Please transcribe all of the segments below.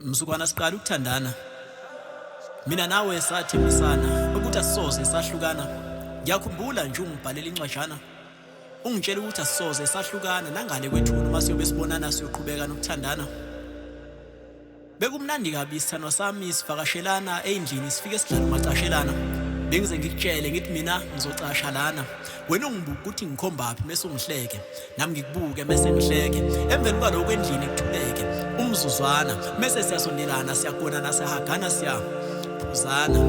Mzukwana siqala ukuthandana mina nawe sathembisana ukuthi asisoze sahlukana. Ngiyakhumbula nje ungibhalela incwajana ungitshela ukuthi asisoze sahlukana nangale kwethuna uma siyobe sibonana siyoqhubeka nokuthandana. Bekumnandi kabi isithandwa sami sivakashelana ey'ndlini sifike sidlale umacashelana. Bengize ngikutshele ngithi mina ngizocasha lana. Wena ungibuka ukuthi ngikhombaphi mese ungihleke. Nami ngikubuke mese ngihleke. Emveni kwaloko endlini kuthuleke umzuzwana mese siyasondelana siyagonana siyahagana siyaphuzana.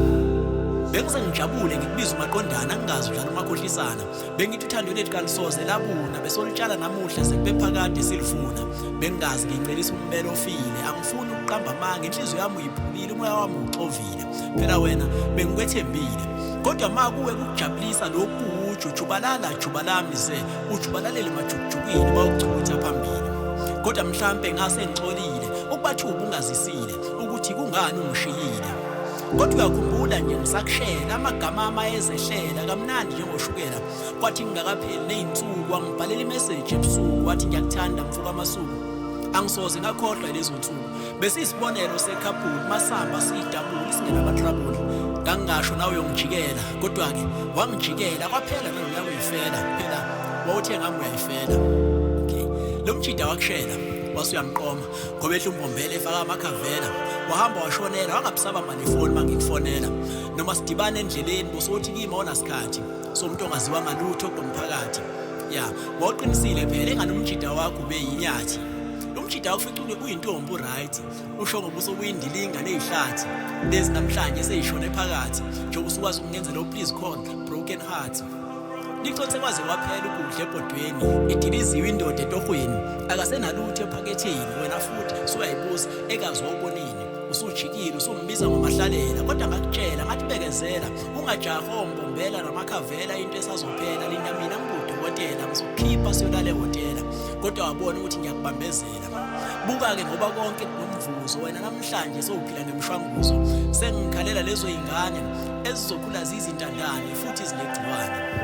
Bengize ngijabule ngikubiza umaqondana ngingazi udlala umakhohlisana. Bengithi uthando lethu kalusoze labuna besolitshala namuhla sekube phakade silifuna. Bengingazi ngincelisa umbele ofile angifuni ukuqamba amanga inhliziyo yami uyiphulile umoya wami uxovile. Phela wena bengikwethembile. Kodwa ma kuwe kukujabulisa lokhu uju jubalala juba lami ze ujubalalele majukujukwini bawuchutha phambili. Kodwa mhlampe ngase ngixolile ukubathuba ungazisile ukuthi kungani ungishiyile. Kodwa uyakhumbula nje ngisakushela amagama amayezehlela kamnandi njengoshukela. Kwathi ngingakapheli nezinsuku wangibhalela imeseji ebusuku wathi ngiyakuthanda mfuka amasuku. Angisoze ngakhohlwa lezo nsuku. Besiyisibonelo sekhabhuli masamba siyidabuli singenamatrabuli. Ngangingasho nawe uyongijikela kodwa-ke wangijikela kwaphela naloya uyifela phela wawuthe ngami uyayifela. Okay. Lo mjida wakushela wase uyamqoma ngoba ehla umbombela efaka amakhavela wahamba washonela wangabusabamba nefoni mangikufonela noma sidibane endleleni bosothi kimi awunasikhathi somuntu ongaziwa ngalutho kulomphakathi ya wawuqinisile phela engane umjida wakho ube yinyathi lo mjida wakho uficule uyintombi uright usho ngobuso obuyindilinga nezihlathi lezi namhlanje seyishone phakathi njengoba usukwazi ukungenzela u-please call broken heart. Licothe kwaze kwaphela ukudla ebhodweni, idiliziwe indoda etohweni, akasenalutho ephaketheni, wena futhi suyayibuza ekazi wawubonini. Usujikile usumbiza ngomahlalela, kodwa ngakutshela ngathi bekezela, ungajahi ombombela namakhavela into esazophela, linda mina ngibudokotela, ngizokukhipha siyolala ehhotela. Kodwa wabona ukuthi ngiyakubambezela. Buka-ke ngoba konke kunomvuzo, wena namhlanje sowuphila ngemishwanguzo. Sengikhalela lezo yingane ezizokhula zizintandane futhi zinegciwane.